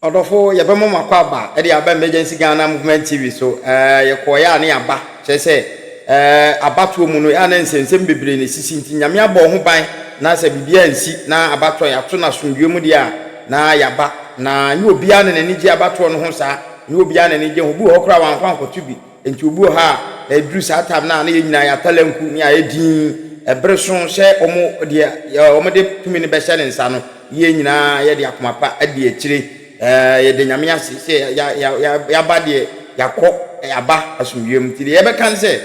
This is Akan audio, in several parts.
Ɔdɔfo, yɛbɛma mo akwaaba de aba Emergency Ghana Movement TV so. Ɛɛ, yɛkɔeɛ a na yɛaba. Kyerɛ sɛ, ɛɛ, abatoɔ mu no, ɛyɛ a na nsɛnsɛm bebree na ɛsisi nti, Nyame abɔ wo ho ban na sɛ biribiara ansi na abatoɔ yɛato no asomdwoeɛ mu deɛ a, na yɛaba. Na nyɛ obiara na n'ani gye abatoɔ no ho saa. Nyɛ obiara na n'ani gye ho. Obi wɔ hɔ koraa a wankɔ ankɔto bi. Enti obi wɔ hɔ a, ɛduru saa time no a na yɛn nyinaa yɛata lanku ne ayɛ dinn. Ɛbere so sɛ wɔn deɛ wɔde tumi no bɛhyɛ ne nsa no, yɛn nyinaa yɛde akoma pa adi akyire. Yɛda Nyame ase sɛ yɛaba deɛ yɛakɔ aba asomdwoeɛ mu. Nti deɛ yɛbɛka ne sɛ,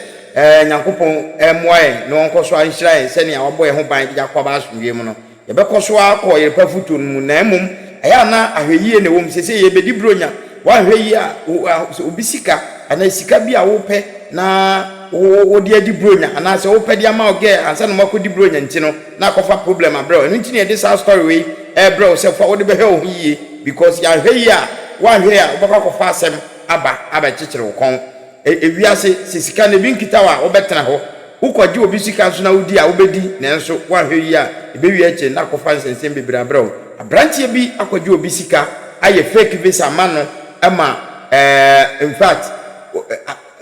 Nyankopɔn mmoa yɛn na ɔnkɔ so ara nhyira yɛn sɛnea wabɔ yɛn ho ban de yɛakɔ aba asomdwoeɛ mu no. Yɛbɛkɔ so ara akɔ ɔyere pa foto no mu, na mmom ɛyɛ a na ahwɛyie na ɛwɔ mu. Seesei yɛrebɛdi Buronya. Woanhwɛ yie a, sɛ obi sika anaa sika bi a wopɛ na wode adi Buronya anaasɛ wopɛ de ama wo girl ansa na moakɔdi Buronya nti no, na akɔfa problem abrɛ wo. Ɛno nti na yɛde saa story wei rebrɛ wo sɛ fa wode bɛhwɛ wo ho yie because yɛanhwɛ yie a, woanhwɛ yie a wobɛkɔ akɔfa asɛm aba abɛkyekyere wo kɔn. Ewiase, sɛ sika no ebi nkita wo a, wobɛtena hɔ. Wokɔgye obi sika nso na wodi a, wobɛdi, nanso woanhwɛ yie a, ɛbɛwie akyire no na akɔfa nsɛnsɛm bebree abrɛ wo. Aberanteɛ bi akɔgye obi sika ayɛ fake visa ama no ma ɛɛ infact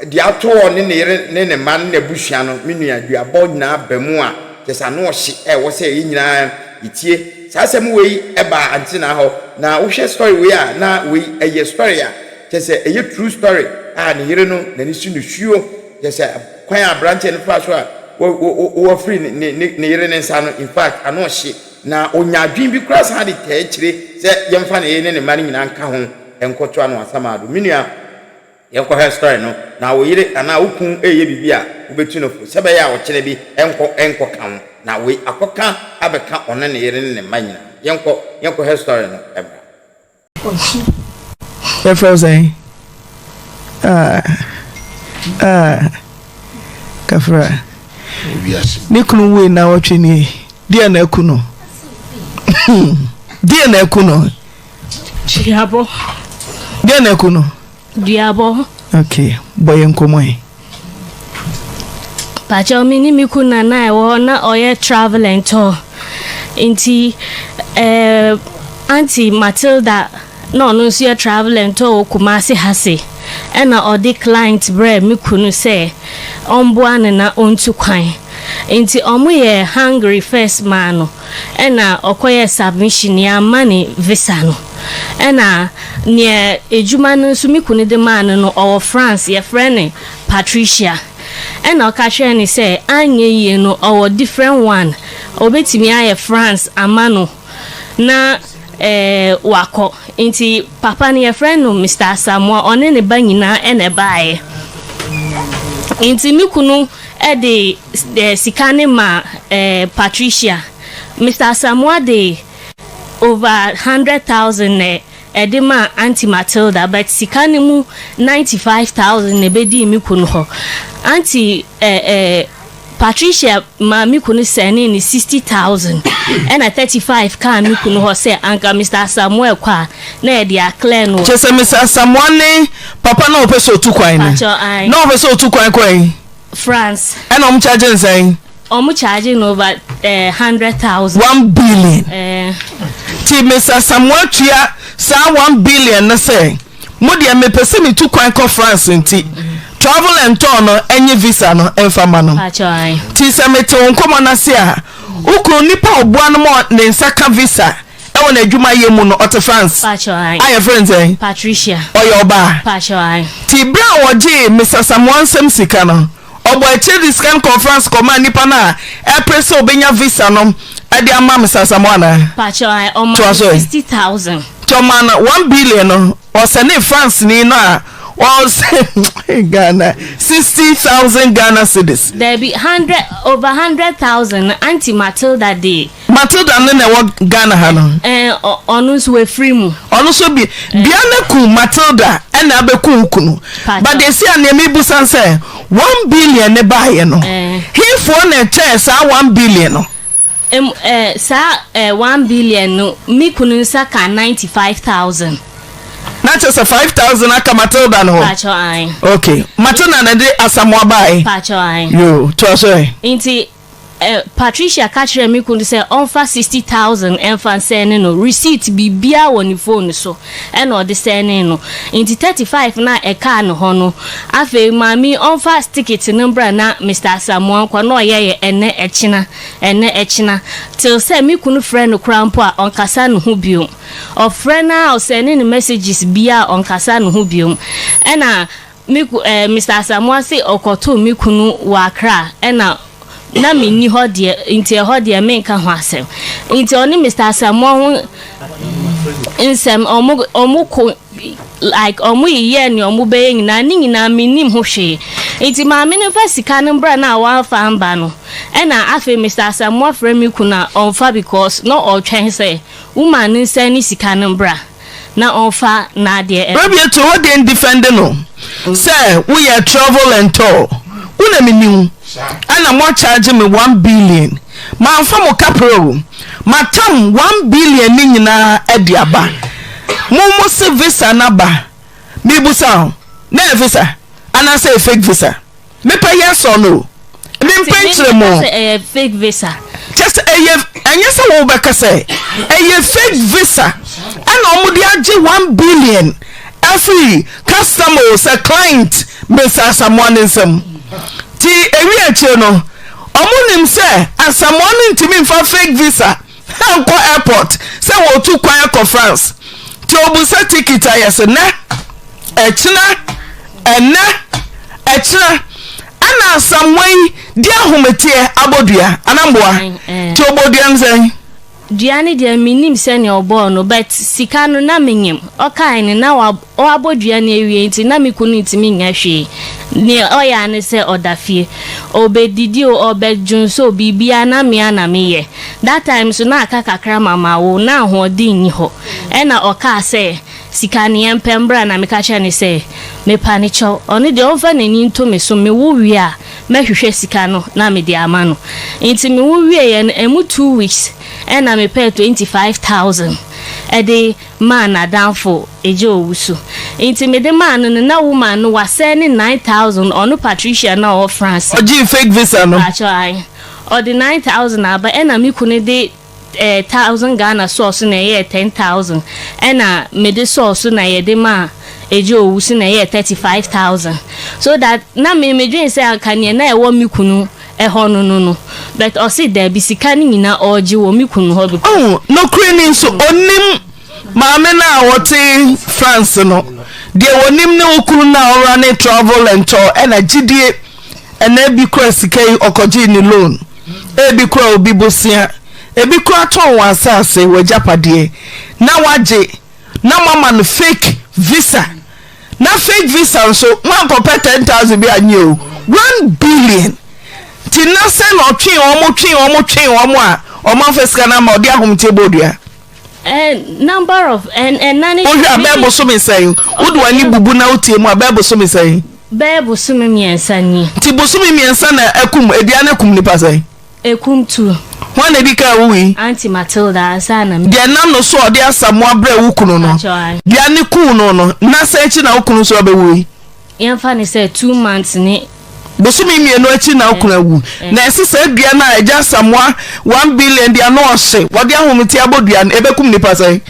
deɛ ato ɔne ne yere ne ne mma ne n'abusua no, me nua, duabɔ nyinaa ba mu a, kyerɛ sɛ ano ɔhye a ɛwɔ sɛ yɛn nyinaa yɛtie. Saa asɛm wei baa Antenaa hɔ, na wohwɛ story wei a, na wei ɛyɛ story a Kyerɛ sɛ ɛyɛ true story a ne yere no n'ani si no suo kyerɛ sɛ kwan a abranteɛ no faa so a wafiri ne ne ne yere ne nsa no in fact ano ɔhye na ɔnya adwene bi koraa san de taa akyire sɛ yɛmfa ne yere ne ne mma no nyinaa nka ho nkɔto ano asamado. Me nua yɛnkɔhwɛ story no na wo yere anaa wo kun reyɛ biribi a wobɛtu no fo sɛ ɛbɛyɛ a ɔkyena bi ɛnkɔ ɛnkɔka wo na wei akɔka abɛka ɔne ne yere ne ne mma nyinaa. Yɛnkɔ yɛnkɔhwɛ story no mmra. Yɛfrɛ wo sɛn? Ah, ah, kafra. Ne kunu wui na wɔtwe nie. Deɛ na aku no. Deɛ na aku no. Duabɔ. Deɛ na aku no. Duabɔ. Okay, bɔ yɛn nkɔmmɔ yi. Pakyɛw me ne me kun na na ɛwɔ hɔ na ɔyɛ travel and tour nti eh, aunty Matilda na ɔno nso yɛ travel and tour wɔ Kumasi ha se ɛna ɔde client brɛɛ me kunu sɛ ɔmboa no na ɔntu kwan nti ɔmo yɛ Hungary first maa no ɛna ɔkɔyɛɛ submission yɛamma ne visa no ɛna neɛ adwuma no nso me kunu de maa no no ɔwɔ France yɛfrɛ no Patricia ɛna ɔka kyerɛɛ no sɛ anyɛ yie no ɔwɔ different one ɔbɛtumi ayɛ France ama no na eh, wakɔ nti papa no yɛfrɛ no Mister Asamoah ɔne ne ba nyinaa ɛna ɛbaeɛ nti me kunu de eh, sika no ma eh, Patricia Mister Asamoah de over 100,000 na ɛde maa Aunty Matilda but sika no mu 95,000 na ɛbɛdii me kunu hɔ. Aunty eh, eh, Patricia maa me kunu sɛnee ne 60,000 ɛna 35 kaa me kunu hɔ sɛ anka Mister Asamoah kɔ a na yɛde aclear no. Kyerɛ sɛ Mister Asamoah ne papa no a ɔpɛ sɛ ɔtu kwan no, Pakyɛ, ae. na ɔpɛ sɛ ɔtu kwan kɔ he? France. Ɛna ɔmo charge no sɛn? Ɔmo charge no over eh, 100,000. 1 billion. Eh. Nti Mister Asamoah tua saa 1 billion no sɛ mo deɛ mepɛ sɛ metu kwan kɔ France nti travel and tour no ɛnye visa no ɛmfa ma no. Pakyɛ, ae. Nti sɛ mete wo nkɔmmɔ no ase a, wo kunu nipa a ɔboa no ma ne nsa ka visa ɛwɔ n'adwuma yɛ mu no ɔte France Pakyɛ, ae. a yɛfrɛ no sɛn? Patricia. Ɔyɛ ɔbaa. Pakyɛ, ae. Nti berɛ a wɔgyee Mister Asamoah nsam sika no, ɔbɔɔ akyire de sika no kɔɔ France kɔmaa nipa no a ɛpere sɛ ɔbɛnya visa no de ama Mister Asamoah anaa? Pakyɛ, ae. Ɔmaa Toa no so ɛ. 60,000. Nti ɔmaa no 1 billion no, ɔsɛnee France ni no a ɔsɛ Ghana 60,000 Ghana cedis. Dabi, hundred, over 100,000 no, Aunty Matilda de. Matilda no na ɛwɔ Ghana ha no. Ɛɛ, ɔno nso wafiri mu. Ɔno nso bi, bia no ku Matilda ɛna abɛku wo kunu. But esi a nea mebusa sɛ, 1 billion ne baayɛ no, hefoɔ na ɛkyɛɛ saa 1 billion no? Em, eh, saa eh, 1 billion no, me kunu nsa ka 95,000. Na kyerɛ sɛ 5,000 aka Matilda no hɔ. Pakyɛ, ae. Okay, Matilda na de Asamoah bae. Pakyɛ, ae. Yoo, toa so ɛ. Nti. Eh, Patricia ka kyerɛɛ me kunu sɛ ɔmfa 60,000 mfa nsɛne no, receipt biribiara wɔ ne phone so ɛna ɔde sɛnee no. Nti 35 no a ɛkaa ne hɔ no, afei maame yi ɔmfa ticket no mbra na Mister Asamoah nkɔ na ɔyɛeɛ ɛnnɛ ɛkyena, ɛnnɛ ɛkyena, till sɛ me kunu frɛ no koraa mpo a ɔnkasa ne ho biom. Ɔfrɛ no ara ɔsɛne no messages biara a ɔnkasa ne ho biom. Ɛna Me ku eh, Mister Asamoah se ɔkɔtoo me kunu wɔ Accra ɛna na menni hɔ deɛ nti ɛhɔ deɛ menka ho asɛm. Nti ɔne Mister Asamoah ho nsɛm ɔmo ɔmo ko like ɔmo yeyɛɛ nea ɔmo bɛyɛ nyinaa ne nyinaa mennim ho hwee. Nti maame no mfa sika no mbra no a wamfa amba no ɛna afei Mister Asamoah frɛ me kunu a ɔmfa because na ɔretwɛn sɛ woman no nsan ne sika no mbra. na ɔnfa n'adeɛ ɛmma. Rabia to hɔ deɛ ndifɛnde no sɛ woyɛ travel and tour wo na meni wo ɛna mo akyagye me one billion manfa mo kaprɛ o matam one billion ne nyinaa ɛde aba mo mo se visa no aba mebusa o na ɛyɛ visa anaasɛ ɛyɛ fake visa. Mepɛ yes or no. Mempɛ nkyerɛmu. Sɛ ɛyɛ fake visa. Kyɛ sɛ ɛyɛ ɛnyɛ sɛ wobɛka sɛ ɛyɛ fake visa ɛna wɔn de agye 1 billion afiri customer o sɛ client Mr Asamoah ne nsam. Ti ewi akyire no wɔn nim sɛ Asamoah no ntumi nfa fake visa nkɔ airport sɛ wɔtu kwan akɔ France. Ti obusa ticket a yɛsɛ nɛ ɛkyena ɛnɛ ɛkyena ɛna Asamoah yi di ahometeɛ abɔ dua anamboa nti ɔbɔ dua no sɛn. Dua no deɛ mennim sɛnea ɔbɔɔ no but sika no na menyim ɔkae no na wabɔ dua no awie nti na me kunu ntumi nyɛ hwee nea ɔyɛ ara ne sɛ ɔda fie ɔbɛdidi o ɔbɛdwonsɔ o biribiara na me ara na meyɛ that time nso na aka kakra ma mawo na ahoɔden nni hɔ ɛna ɔkaa sɛ Sika no yɛmpɛ mbra na meka kyerɛ no sɛ mepa no kyɛw ɔno deɛ ɔmfa n'ani nto me so mewo wie a mɛhwehwɛ sika no na mede ama no nti mewo wieɛ no ɛmu 2 weeks ɛna mepɛɛ 25,000 ɛde maa n'adamfo Agya Owusu nti mede maa no no na woman no wasɛne 9,000 ɔno Patricia no a ɔwɔ France no. Ɔgyee fake visa no. Mpakyɛw ae ɔde 9,000 aba ɛna me kunu de eh, thousand Ghana sɔɔ so na ɛyɛɛ 10,000 ɛna mede sɔɔ so na yɛde maa Agya Owusu na ɛyɛɛ 35,000 so that na me medwen sɛ anka neɛ na ɛwɔ me kunu ɛhɔ no no no but ɔse daabi sika no nyinaa ɔregye wɔ me kunu hɔ because. Oh, nokorɛ ni nso ɔnnim maame no a ɔte France no, deɛ ɔnim ne wo kunu no a ɔra ne travel and tour ɛna gyidie ɛna ebi kura sika yi ɔkɔgyee ne loan. Ebi koraa obi bosea, ebi koraa tɔn wɔn asase, w'agyapadeɛ na wagye na moama no fake visa. Na fake visa nso moankɔpɛ 10,000 bi annye o, 1 billion. Nti na sɛn na ɔtwee wɔn twee wɔn twee wɔn a wɔn amfa sika no amma ɔde ahomteɛ bɔɔ dua. Eh, number of ɛna ne. Wohwɛ a bɛyɛ bosome sɛn? Wode w'ani bubu na wotie mu a bɛyɛ bosome sɛn? Bɛyɛ bosome mmiɛnsa nie. Nti bosome mmiɛnsa na akum aduane akum nipa sɛn? Ekum tu. Hwan na edi kan wui? Auntie Matilda ansa na me. Deɛ nam no so a ɔde asamoa brɛɛ wo kunu no, aduane kuu no no, nna sɛn akyi na wo kunu nso abɛwui? Yɛmfa no sɛ 2 months ne. Bosome mmienu akyi na wo kunu awu. Na ɛse saa dua no a Agya Asamoah 1 billion de ano ɔhye, wɔde ahometeɛ abɔ dua no, ɛbɛkum nipa sɛn?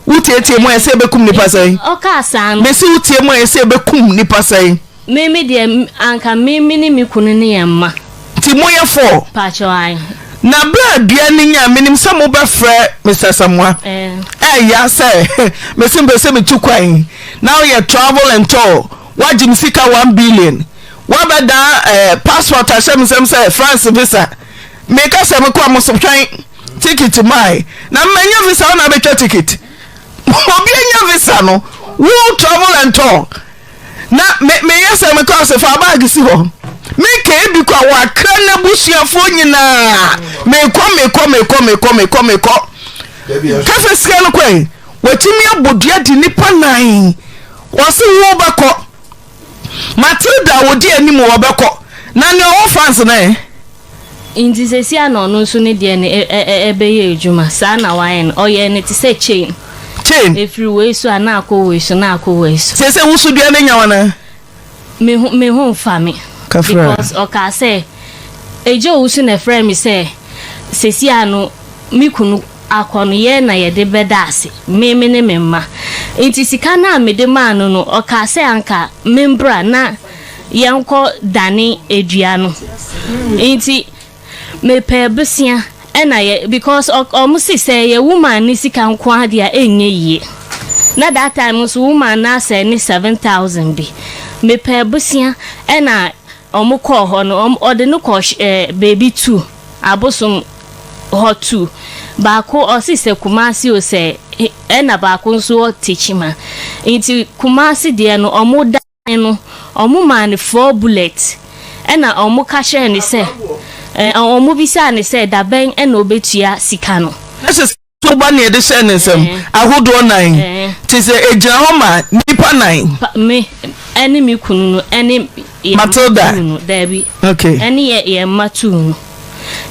Wotietie mu a ɛsɛ ɛbɛkum nipa sɛn? Ɔkaa saa no. Mese wotie mu a ɛsɛ ɛbɛkum nipa sɛn? Me me deɛ anka me me ne me kunu ne yɛn mma. Nti moyɛ four? Pakyɛw ae. Na berɛ a dua no nyaa, menim sɛ mobɛfrɛ Mister Asamoah. Ɛɛya sɛ mese mepɛ sɛ metu kwan na woyɛ travel and tour, woagye me sika 1 billion, woabɛdan eh, passport ahyɛ me nsam sɛ France visa. Meka sɛ mekɔ a mo so twɛn ticket mae na manya visa wo na abɛtwa ticket. Obi anya visa no, wo travel and tour. Na me meyɛ sɛ mekɔ ase fa bag si hɔ. Meka ebi kɔ a wakra n'abusuafoɔ nyinaa. Mekɔ mekɔ mekɔ mekɔ mekɔ mekɔ. Kɛfɛ sika no kɔe. Watumi abɔ dua di nipa nan. Wɔse wo bɛkɔ. Matilda a ɔdi anim wɔbɛkɔ. Na nea ɔwɔ France no ɛ? Nti seesei a na ɔno nso ne deɛ no ɛbɛyɛ adwuma. Saa na wayɛ no. Ɔyɛɛ no te sɛ chain. Chain. Ɛfiri wei so a na akɔ wei so na akɔ wei so. Seesei wo so dua no anya wo anaa? Me ho me ho mfa me. Kafra. Because ɔkaa sɛ. Agya Owusu na ɛfrɛɛ me sɛ seesei ara no me kunu akɔ no yɛn na yɛde bɛda ase, me me ne me mma. Nti sika no a mede maa no no ɔkaa sɛ anka membra na yɛnkɔ dane dua no. Nti mepɛɛ bosea ɛna yɛ because ɔmo se sɛ ɛyɛ woman no sika nko ara deɛ a ɛnyɛ yie. Na that time nso woman no asɛe ne 7000 bi. Mepɛɛ bosea ɛna Ɔmo kɔɔ hɔ no, ɔmo ɔde no kɔɔ ɛɛ beebi tu, abosom hɔ tu. Baako ɔse sɛ Kumasi o sɛ ɛna baako nso wɔ Techiman. Nti Kumasi deɛ no ɔmo dan no, ɔmo maa no four bullet ɛna ɔmo ka kyerɛɛ no sɛ ɛɛ ɔmo bisaa no sɛ dabɛn ɛna ɔbɛtua sika no. Na kyerɛ sɛ So ba na yɛde hyɛɛ ne nsam ahodoɔ nan, te sɛ ɛgyina hɔ ma nnipa nan. Me ɛne me kunu no ɛne yɛn mma Matilda. tuu no daabi Okay. ɛne yɛ yɛn mma tuu no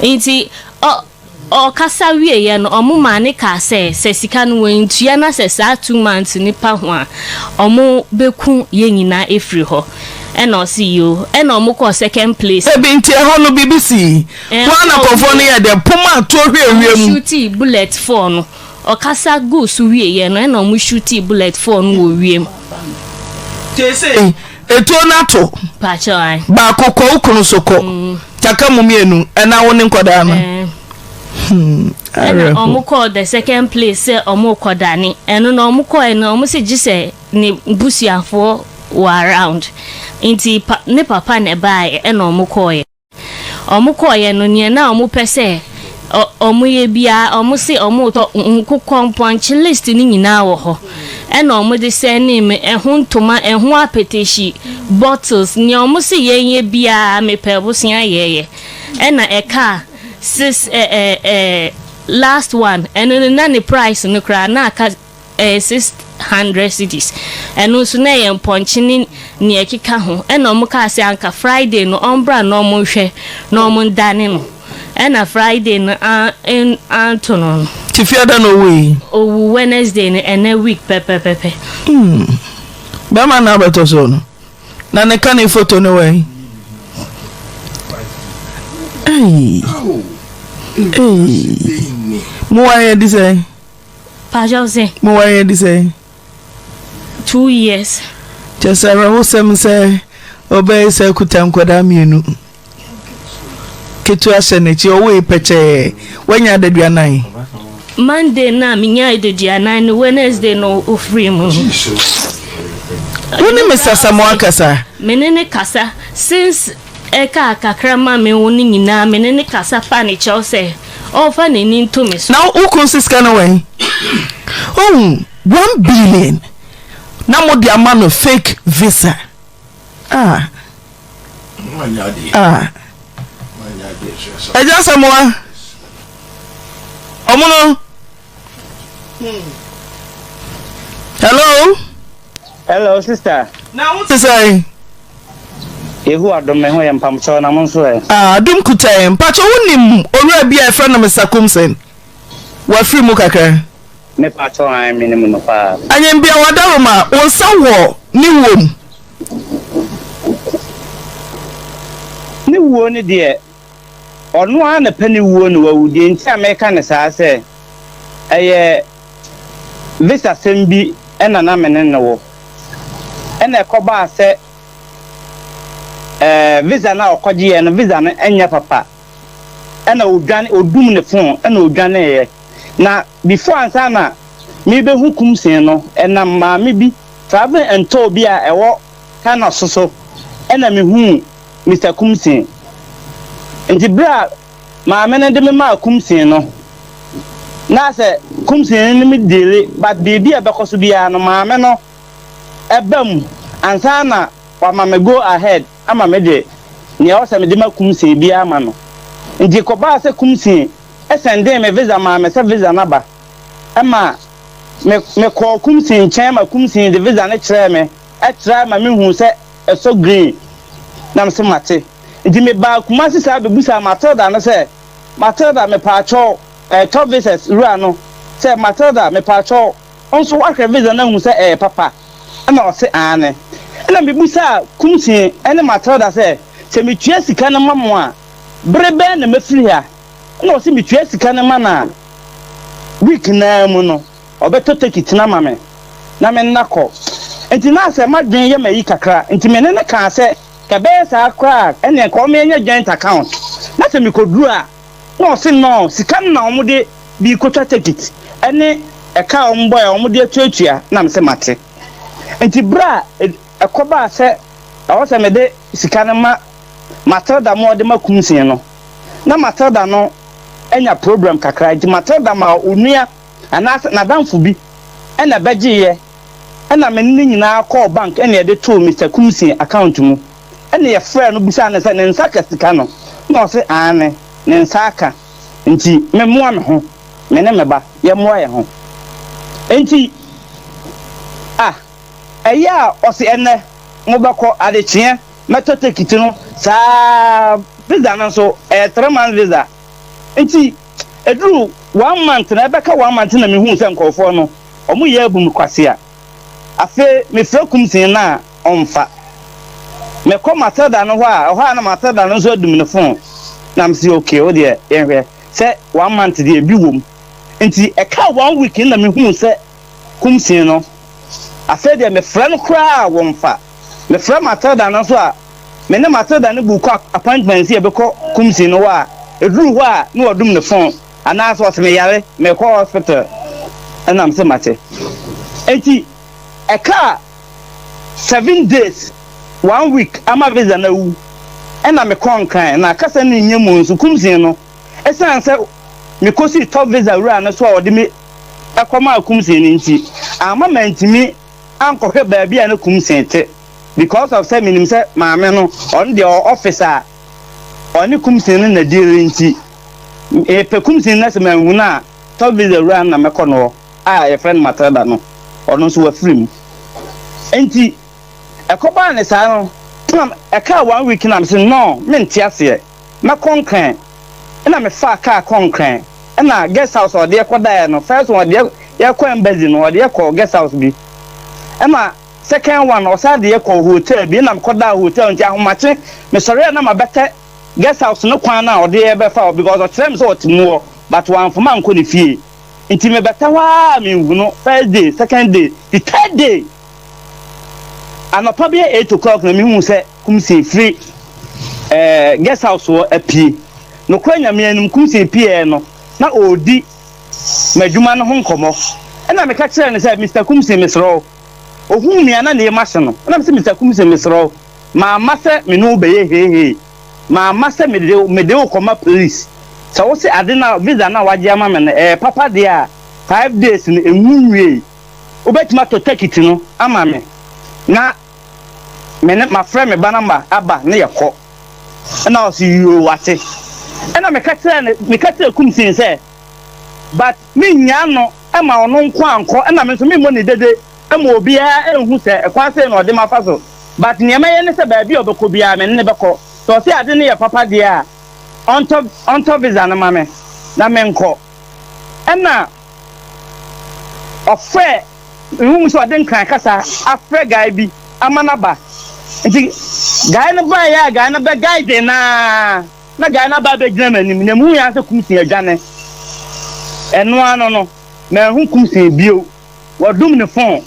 nti ɔ ɔkasa wieɛ no ɔmo maa ne kaa sɛ sɛ sika no wɔntua na sɛ saa 2 months no pa ho a ɔmo bɛku yɛn nyinaa ɛfiri hɔ ɛna ɔse yoo ɛna ɔmo kɔɔ second place. Ebi nti ɛhɔ no biribi sii. Hɔ na nkurɔfoɔ no yɛɛ dɛ poma a tuo hwɛɛ Ɔmo wiem. shutii bullet four no ɔkasa guu so wieɛ no ɛna ɔmo shutii bullet four no wɔ wiem. Seesei etuo no ato. Pakyɛw ae. Baako kɔ wo kunu so kɔ. Taka mo mmienu ɛna wo ne nkwadaa no. Ɛɛ. Hmm, Ɛna awerɛho. ɔmo kɔɔ the second place sɛ ɔmo rekɔ dane ɛno no ɔmo kɔɛ no ɔmo se gyesɛ ne busuafoɔ wɔ around nti pa ne papa na ɛbaeɛ ɛna ɔmo kɔeɛ. Ɔmo kɔeɛ no neɛ na ɔmo pɛ sɛ ɔ ɔmo yɛ biara ɔmo se ɔmo retɔ nkokɔ mpɔnkye list no nyinaa wɔ hɔ ɛna ɔmo de sɛnee me ɛho ntoma ɛho apetehyi bottles neɛ ɔmo se yɛnyɛ biara mepɛ bosea yɛɛyɛ ɛna ɛkaa six ɛ ɛ ɛ last one ɛno no na ne price no koraa na aka Ɛyɛ 600 cedis. Ɛno nso na ɛyɛ mpɔnkye ne nea ɛkeka ho. Ɛna wɔn kaa sɛ anka Friday no ɔmbra na wɔn nhwɛ na wɔn ndane no. Ɛna Friday no an anto no no. Nti fiada na owui? Owu Wednesday no ɛnɛ week pɛpɛpɛpɛ. Hmm. Bɛrima na abɛtɔ so no. Na ne ka ne foto no wɛn? Ei. Ei. Mo ware adi sɛn? Pakyɛw se. Mo ware adi sɛn? 2 years. Kyɛ sɛ awerɛhosɛm sɛ ɔbɛyɛ sɛ kuta nkwadaa mmienu. Ketewa hyɛ n'akyi ɔwoe pɛkyɛɛ wanya adaduanan. Monday na menya adaduanan no Wednesday no ofiri mu. Wo ne Mr. Samoa kasa? Me ne ne kasa since ɛkaa kakra ma me wo no nyinaa me ne ne kasa fa ne kyɛw sɛ ɔmfa n'ani nto me so. Na wo kunu si sika no wɛn? Ohun 1 billion na mo de ama no fake visa. Ah. Ah. Ɛgya Samoa. Ɔmo no. Hello. Hello sister. Na wo te sɛn? Yehowa dom me ho yɛ mpamokyɛw na mo nso ɛ? Ah, adom kuta yɛn. Mpakyɛ wonim owura bi a yɛfrɛ no Mr. Kumsen? Wafiri mu kakra. Me pakyɛw ae menim no paa. Anyambia Wadaroma, wo nsa wɔ ne wuo mu? Ne wuo no deɛ ɔno ara na pɛ ne wuo na wawu. Deɛ nti a meka no saa sɛ ɛyɛ visa sɛm bi na na me ne no wɔ. Ɛna ɛkɔbaa sɛ ɛɛ visa no a ɔkɔgyeeɛ no visa no nyɛ papa. Ɛna ɔdwane ɔdum ne phone ɛna ɔdwaneeɛ. Na before ansa na merebɛhu Kumsin no ɛnam maame bi travel and tour bi a ɛwɔ Tana so so ɛna mehuu Mister Kumsin. Nti berɛ a maame no de me maa Kumsin no, na sɛ Kumsin no ne me deale but biribi a ɛbɛkɔ so biara no maame no ɛba mu ansa na wama me go ahead ama me de nea ɛwɔ sɛ mede ma Kumsin biara ama no. Nti ɛkɔbaa sɛ Kumsin sɛndee me visa maa me sɛ visa no aba ɛma me mekɔɔ Kumsin nkyɛn ma Kumsin de visa no kyerɛɛ me ɛtrae ma mehuu sɛ ɛsɔ green na mese mate. Nti mebaa Kumasi saa bɛbusaa Matilda no sɛ, Matilda mepaakyɛw, ɛɛ Top Visas wura no sɛ, Matilda mepaakyɛw, wo nso woahwɛ visa no ahu sɛ ɛyɛ papa? Ɛna ɔse aane. Ɛna mebusaa Kumsi ne Matilda sɛ, sɛ metua sika no ma mo a, Bere bɛn na mɛfiri ha? Ɛna ɔse metua sika no ma no a, week no ara mu no, ɔbɛtɔ tekit no ama me na me nna kɔ. Nti na sɛ m'adwene yɛ m'ayi kakra, nti me ne no kaa sɛ, ka ɛbɛyɛ saa koraa a, ɛneɛ nka ɔma yɛnyɛ joint account, na sɛ mekɔduru a, na ɔse nɔɔ, sika no na wɔde bi rekɔtwa tekit ne ɛka a wɔbɔeɛ a wɔde atuatua, na mese mate. Nti berɛ a ɛkɔbaa sɛ ɛwɔ sɛ mede sika no ma Matilda ma ɔde ma Kumsin no, na Matilda no anya problem kakra nti Matilda maa onua anaasɛ n'adamfo bi na ɛbɛgyeeɛ ɛna me ne no nyinaa kɔɔ bank ɛna yɛde too Mister Kumsin account mu ɛna yɛfrɛɛ no bisaa no sɛ ne nsa ka sika no na ɔse aane ne nsa aka nti me mmoa me ho me ne me ba yɛmmoa yɛn ho nti ah ɛyɛ a ɔse ɛnɛ mobɛkɔ adekyeɛ mɛtɔ tekiti no saa visa no nso ɛyɛ 3 months visa nti ɛduru one month na ɛbɛka one month na mehuu sɛ nkurɔfoɔ no ɔmo yɛ abu me kwasea. Afei mefrɛ Kumsin no a, ɔmfa. Mekɔ Matilda no hɔ a, ɛhɔ a na Matilda no nso adum ne phone. Na mese okay, wo deɛ yɛnhwɛ sɛ one month deɛ ebi wom. Nti ɛkaa one week no na mehuu sɛ Kumsin no, afei deɛ mefrɛ no koraa a wɔmfa. Mefrɛ Matilda no nso a, me ne Matilda no book appointment sɛ yɛbɛkɔ Kumsin no hɔ a, ɛduru hɔ a na wadum ne phone. Anaasɛ ɔse meyare merekɔ hospital ɛna mese mate. Enti ɛkaa 7 days, one week ama visa no awu ɛna mekɔɔ Nkran na kasa no nnyɛ mu nso Kumsin no ɛsiane sɛ mekɔsii top visa wura no so a ɔde me kɔmaa Kumsin no nti amma mantumi ankɔhwɛ baabi a na Kumsin te because of sɛ menim sɛ maame no ɔno deɛ ɔwɔ office a ɔne Kumsin no na deal nti mepɛ Kumsin na sɛ manhu no a, top visa wura no na mɛkɔ no hɔ a yɛfrɛ no Matilda no, ɔno nso wafiri mu. Nti ɛkɔbaa ne saa no, na ɛkaa one week na mese no, mente aseɛ, mɛkɔ Nkran. Ɛna mefaa kaa kɔ Nkran, ɛna guest house a ɔde yɛkɔdaeɛ no, first one ɔde yɛkɔ embassy no, ɔde yɛkɔ guest house bi. Ɛna second one ɔsan de yɛkɔ hotel bi, ɛna mekɔdaa hotel nti ahomakye mesɔre a na mabɛtɛ guest house no kwan no a ɔde yɛ bɛfa hɔ because ɔkyerɛ me sɛ ɔte mu hɔ but wamfa me ankɔ ne fie nti mebɛtɛ hɔ ara menhu no first day, second day, the third day anɔpa bɛyɛ 8 o'clock na mehu sɛ Kumsin firi guest house hɔ apue. Nokorɛ Nyame anim, Kumsin pieɛ no na ɔredi m'adwuma no ho nkɔmmɔ ɛna meka kyerɛɛ no sɛ, Mister Kumsin, mesrɛ wo. Ɔhuu me a na ne yam ahye no ɛna mese, Mister Kumsin, mesrɛ wo, mamma sɛ me ne wo bɛyɛ heihei, mamma sɛ mede wo mede wo kɔma police. Sɛ wo se ade no a visa no a wagye ama me no ɛyɛ papa deɛ a, 5 days no ɛnwu nwiei. Wobɛtumi atɔ tekiti no ama me na me ne mafrɛ me ba no ma aba na yɛkɔ. Ɛna ɔse yoo wate. Ɛna meka kyerɛɛ no meka kyerɛɛ Kumsin sɛ but mennyaa no ma ɔno nko ankɔ ɛna me nso memmɔ ne dede ma obiara anhu sɛ ɛkwan sei na ɔde mafa so but nea mɛyɛ ne sɛ baabi a ɔbɛkɔ biara me ne no bɛkɔ. Sɛ ɔse ade no yɛ papa deɛ a ɔntɔ ɔntɔ visa no ma me na menkɔ. Ɛna ɔfrɛɛ mehu sɛ ɔde Nkran kasa afrɛ guy bi ama no aba. Nti guy no baeɛ a guy no bɛ guide no ara na guy no aba abɛgyina m'anim na mehu yɛ ara sɛ Kumsin adwane. Ɛno ano no manhu Kumsin bio. Wadum ne phone.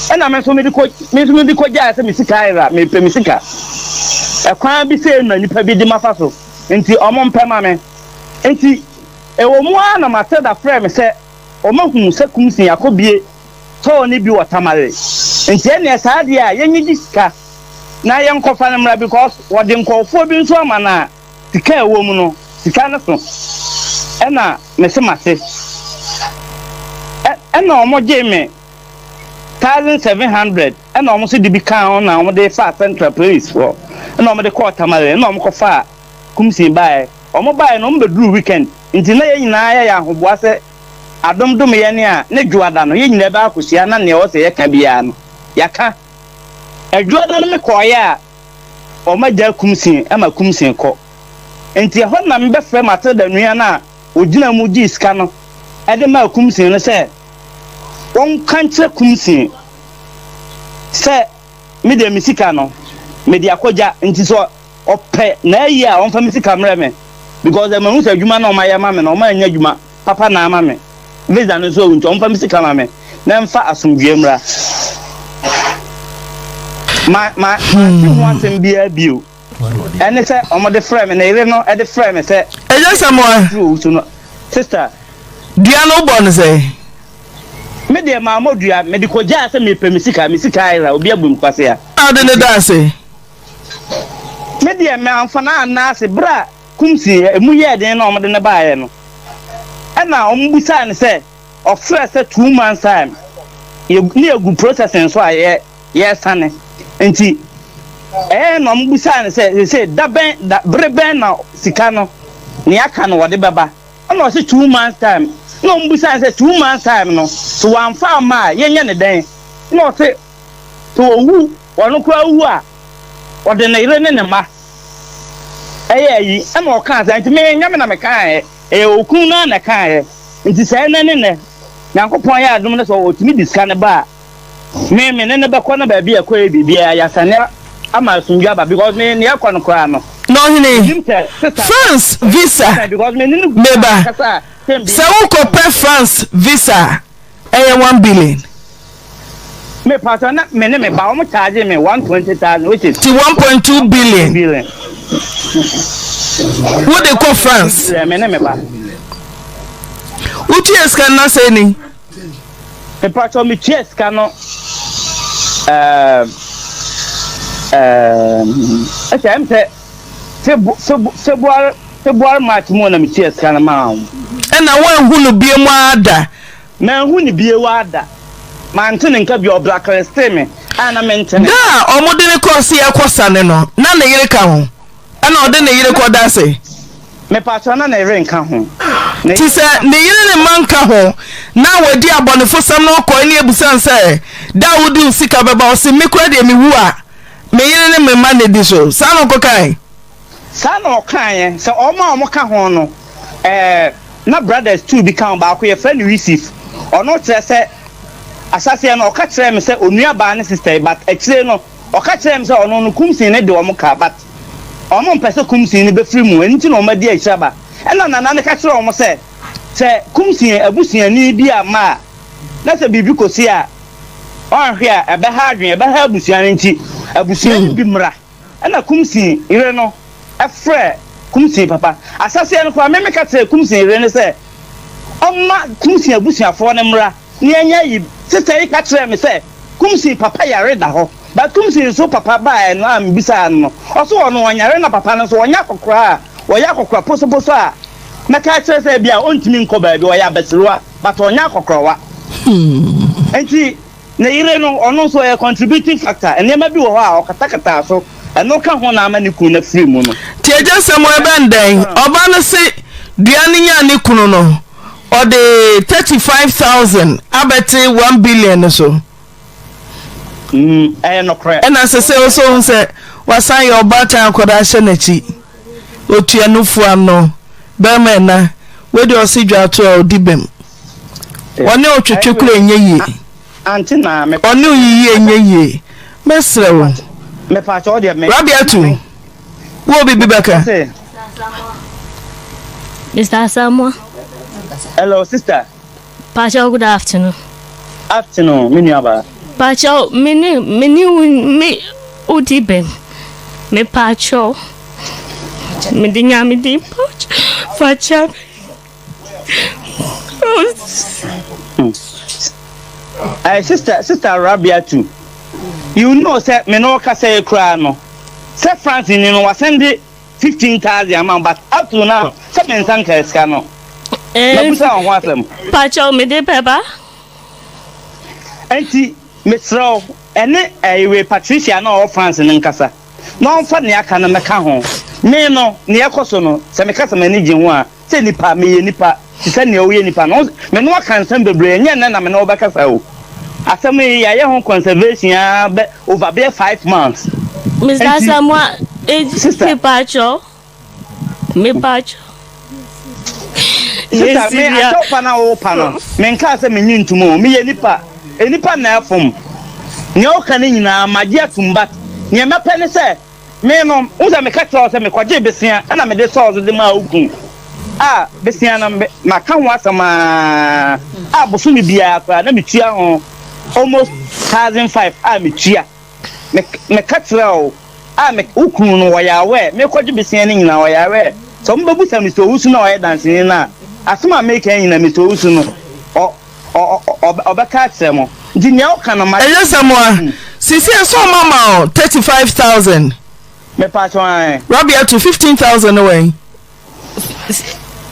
Ɛna me nso mede kɔ me nso mede kɔgyae sɛ me sika ayera, mepɛ me sika. Ɛkwan bi sei na nipa bi de mafa so nti ɔmo mpɛ ma me. Nti ɛwɔ mu ara na Matilda frɛɛ me sɛ ɔmahu sɛ Kumsin akɔbie tɔɔ no bi wɔ Tamale. Nti ɛneɛ saa deɛ a yɛnyegye sika na yɛnkɔfa no mmra because wɔde nkurɔfoɔ bi nso ama no a sika a ɛwɔ mu no, sika no so. Ɛna mese mate. Ɛna wɔn gyee me 1,700 ɛna wɔn nso de bi kaa ho na wɔn de faa Central Police hɔ ɛna wɔn de kɔɔ Tamale ɛna wɔn kɔfaa Kumsin baeɛ. Wɔn baeɛ no wɔn bɛduruu weekend nti na yɛn nyinaa yɛyɛ ahoboa sɛ adom dom yɛn a ne dwoada no yɛn nyinaa bɛ akɔhyia na nea ɛwɔ sɛ yɛka biara no yɛaka. Ɛdwoada no mekɔeɛ a wɔn agya Kumsin ma Kumsin kɔ. Nti ɛhɔ na mebɛfrɛ Matilda nua no a ɔgyina mu gyee sika no de maa Kumsin no sɛ wɔnka nkyerɛ Kumsin sɛ me deɛ me sika no mede akɔgya nti sɛ. ɔpɛ n'ayi a ɔmfa me sika mmerɛ me because mahu sɛ adwuma no a ɔmayɛ ama me no ɔma anya adwuma papa na ama me visa no nso awu nti ɔmfa me sika ma me na ɛmfa asomdwoeɛ mmra. Ma ma mante ho asɛm biara bio. Ɛne sɛ wɔde frɛ me, ne yere no de frɛ me sɛ. Ɛnyɛ sɛ mo a. Firi owu so no, sister. Dua no wobɔ no sɛn? Me deɛ mammɔ dua, mede kɔgyaa sɛ mepɛ me sika, me sika ayera, obi abu me kwasea. Na wode no da ase? Me deɛ mamfa no anna ase, berɛ a Kumsi emu yɛɛ den na wɔde no baeɛ no, ɛna wɔbisaa no sɛ, ɔfrɛɛ sɛ 2 months time, yɛ ne yɛgu processing so a yɛ yɛresane, nti ɛyɛ na wɔbisaa no sɛ sese da bɛn da bere bɛn na sika no nea aka no wɔde bɛba, ɛna ɔse 2 months time, na wɔbisaa no sɛ 2 months time no so wɔamfa amma a yɛnyɛ ne dɛn, na ɔse sɛ ɔwu ɔno koraa wu a ɔde ne yere ne ne mma ɛyɛ ayi, ɛna ɔkaa saa, nti me nyɛ me na mekaeɛ, ɛyɛ okunu no ara na ɛkaeɛ, nti sɛ ɛnɛ ne nɛ Nyankopɔn yɛ adom no sɛ ɔtumi de sika no ba a, me me ne no bɛkɔ na baabi a ɛkɔyɛ biribiara yɛasane ama asomdwoe aba because me nea ɛkɔ no koraa no Na ɔhene, menim sɛ sister France visa because me ne no gu meba, kasa a sɛm bi sɛ wokɔpɛ France visa a, ɛyɛ 1 billion. Me pastor na me ne me ba wɔn charge me 120,000 which is Ti 1.2 billion. Billion. Wode kɔ France. Me ne me ba. Wotua sika no na sɛ ni. Me pastor me tua sika no ɛɛm ɛɛm ɛsɛ ɛm sɛ February February March mu na me tua sika no maa wɔn. Ɛna woanhu no bie mu ara da. Manhu no bio ara da. Mante ne nka bio. Ɔblacklistee me a na mente ne Da nka. a wɔde no kɔɔ se yɛrekɔsa no no, na ne yere ka ho? Ɛna ɔde ne yere kɔda ase? Mepakyɛw, na ne yere nka ho. Ne Nti yere sɛ nka ho. ne yere ne mma nka ho na wadi abɔnefosɛm na ɔkɔe ne yɛbisa no sɛ, da a wode wo sika bɛba, ɔse, me koraa deɛ mewu a, me yere ne me mma na ɛdi so. Saa na ɔkɔkae? Saa na ɔkaeɛ, sɛ wɔn a wɔka ho no, ɛɛ, na brothers two bi ka ho, baako yɛfrɛ no Yusuf, ɔno kyerɛ sɛ, ahyɛaseɛ no ɔka kyerɛɛ me sɛ onua baa ne sister yi, but akyire no ɔka kyerɛɛ me sɛ ɔno no Kumsin no de wɔn ka, but wɔn mpɛ sɛ Kumsin no bɛfiri mu, ɛno nti na wɔn adi akyire aba. Ɛna Nana no ka kyerɛɛ wɔn sɛ, sɛ Kumsin abusuani bi amma a, na sɛ biribi kɔsi a, ɔanhwɛ a ɛbɛha adwene, ɛbɛha abusua no nti, abusua no bi mmra. Ɛna Kumsin yere no frɛɛ Kumsin papa. Ahyɛaseɛ no koraa, me meka kyerɛɛ Kumsin yere no sɛ ɔmma Kumsin abusuafoɔ no mmra na yɛnyɛ ayi. Sista yi ka kyerɛɛ me sɛ Kumsin papa yare da hɔ. But Kumsin nso papa baeɛ no a mebisaa no no, ɔse ɔno ɔnyare na papa no nso ɔnyɛ akɔkoraa a ɔyɛ akɔkora posoposo a mɛka akyerɛ sɛ ebia ɔntumi nkɔ baabi, ɔyɛ abasiriwa but ɔnyɛ akɔkorawa. Nti Ne yere no, ɔno nso ɔyɛ contributing factor. Nneɛma bi wɔ hɔ a ɔkatakataa so, ɛno ka ho na ama ne kunu no afiri mu no. Nti agya Samuel ɛbɛn dɛn? Ɔbaa no se dua no nyaa ne kunu no, ɔde 35,000 abɛte 1 billion no so. Mm, ɛyɛ nokorɛ. Ɛna sese wo so hu sɛ wasan yɛ ɔbaatan akwadaa hyɛ n'akyi. Otua nufu ano, bɛrima ɛna, wei deɛ ɔse dwaato a ɔdi bem. Ɔne wo twetwe kora ɛnyɛ yie. Ɔne wo yiyi ɛnyɛ yie. Mɛsrɛ wo. Rabiatu, wo wɔ biribi bɛka? Mr. Asamoah. Hello, sister. Pacho, good afternoon. Afternoon, me nuaba. Pacho, me ne me ne wo me wodi bɛn. Me pacho. Me di nyame di pacho. Facha. Hey, sister, sister Rabiatu, you know sɛ me ne ɔkasa yi koraa no, sɛ France ni no wasɛnde 15,000 ama but up to now sɛ me nsa nka sika no. Eh, Mabusa wɔn ho asɛm. Pacho, me de bɛba. Enti mesrɛ wo, ɛne ɛyewe Patricia na ɔwɔ France no nkasa na ɔmfa nea aka no mmɛka ho. Me no, nea ɛkɔ so no, sɛ meka sɛ m'ani gye ho a, Sɛ nipa, meyɛ nipa te sɛ nea woyɛ nipa no. Me ne wo aka nsɛm bebree, ɛnyɛ nnɛ na me ne wo bɛkasa o. Asɛm yi, yɛayɛ ho conservation ara bɛ over bɛyɛ 5 months. Mister Enti, Asamoah, eh, sister. mepakyɛw, mepakyɛw. Sister, me Nesiria. akyɛw pa na wopa no, menkaa sɛ menye ntom o. Meyɛ nipa, nnipa na ɛfom. Nea woka no nyinaa, magye atom but nea mɛpɛ ne sɛ. Me no, wohu sɛ meka kyerɛɛ wo sɛ mekɔgyee besea na mede sɔɔ so de maa wo kunu. A besea no, me, maka ho asɛm ara a bosome biara koraa na metua ho almost 1,500 a metua. Me, meka kyerɛɛ wo a me, wo kunu no, ɔyɛ aware. Mekɔgye besea no nyinaa, ɔyɛ aware. Sɛ wɔbɛbusa Mister Owusu no a ɔyɛ danseni no a, asɛm a meka yi nyinaa, Mister Owusu no, ɔ, ɔ, ɔ, ɔbɛka akyerɛ mo. Nti nea ɔka no, mate. Ɛnyɛ sɛ mo a, sisi ɛsɛ ɔma ma wo 35,000. Mepakyɛw ae. Rabiatu, 15,000 no wɛn?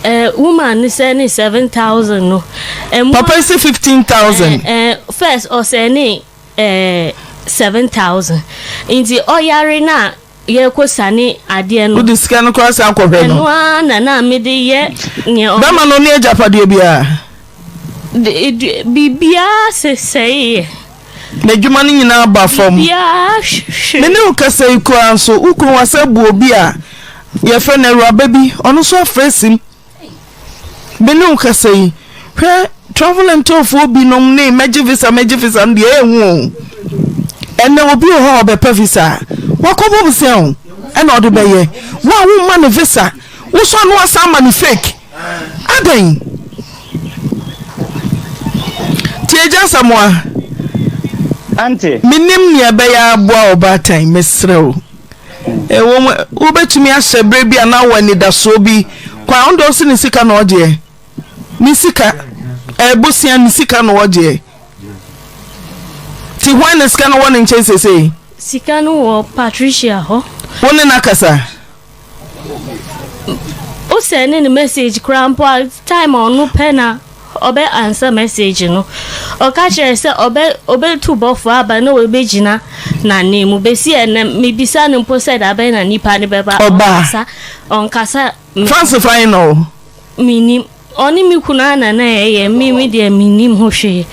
Eh, woman no sɛ ne 7,000 no. Ɛmu. Papa yi sɛ 15,000. Eh, eh, first ɔsɛ ne eh, 7,000. Nti ɔyare na yɛkɔ sane adeɛ no. Wode sika no koraa san kɔhwɛ no. Ɛno ara na na mede yɛ nea ɔmo. Bɛrima no ɔnni agyapadeɛ biara. Biribiara sesɛeɛ. N'adwuma no nyinaa ba fam. Biribiara hwere. Me ne wo kasa yi koraa nso, wo kunu wasan abu obi a yɛfrɛ no awuraba bi, ɔno nso afrɛ sim. Me ne wo kasa yi, hwɛ travel and tour foɔ binom ne mɛgye visa mɛgye visa no deɛ ɛyɛ hu o. Ɛnɛ obi wɔ hɔ a ɔbɛpɛ visa a, wakɔbɔ bosea o, ɛna ɔde bɛyɛ. Wo a womma no visa, wosɔ ano asan ama no fake. Adɛn? Tie Agya Asamoah. Ante. Menim nea ɛbɛyɛ aboa ɔbaatan, mesrɛ wo. Ɛwom, wobɛtumi ahyɛ berɛ bi a na wɔ anidasoɔ bi kwan. Ɔno deɛ ɔse ne sika na ɔgyeɛ. Ne sika, ɛbosea ne sika na ɔgyeɛ. Nti hwan na sika no wɔ ne nkyɛn seesei? Sika no wɔ Patricia hɔ. Wo ne no akasa? Wo sɛne no message koraa mpo a time a ɔno pɛ na ɔbɛ answer message no. Ɔka kyerɛ sɛ ɔbɛ ɔbɛtu bɔfoɔ aba na ɔbɛgyina n'anan mu. Bɛsi ɛnɛ mebisa no mpo sɛ dabɛn na nipa no bɛba. Ɔbaa. Ɔnkasa ɔnkasa. France fan na ɔwɔ? Mennim. Ɔne me kunu ara na na ɛyɛ, me me deɛ mennim ho hwee.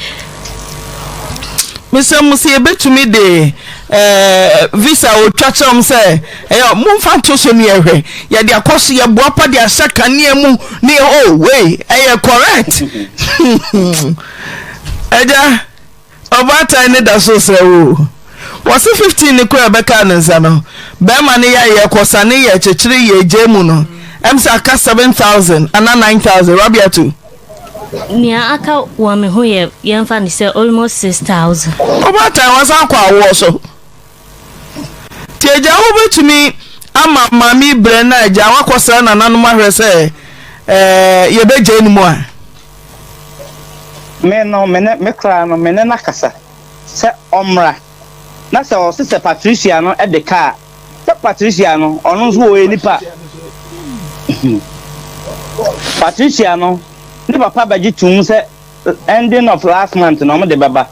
Mesrɛ mo sɛ yɛbɛtumi de eh, visa a ɔtwa kyerɛ m sɛ ɛyɛ momfa nto so ne yɛhwɛ yɛde akɔ so yɛboa pa de ahyɛ kanea mu ne yɛ oh wei ɛyɛ correct agya Ɔbaatan no da so srɛ wo o. Wɔse 15 no koraa ɛbɛkaa ne nsa no, bɛɛma no yare yɛ kɔsane yɛ kyekyere yɛ gyae mu no, ɛm sɛ aka 7000 anaa 9000, Rabiatu. Nea aka wɔ me ho yɛ yɛmfa no sɛ almost 6000. Ɔbaatan wasan akɔ awoɔ so. Nti agya wobɛtumi ama maame yi brɛ na agya wakɔsra nananom ahwɛ sɛ ɛɛ yɛbɛgyae no mu a? Me no, me ne, me koraa no, me ne no akasa sɛ ɔmmra. Na sɛ ɔse sɛ Patricia no de ka a, sɛ Patricia no, ɔno nso ɔyɛ nipa. Patricia no, ne papa bɛgye toom sɛ ending of last month na wɔde bɛba.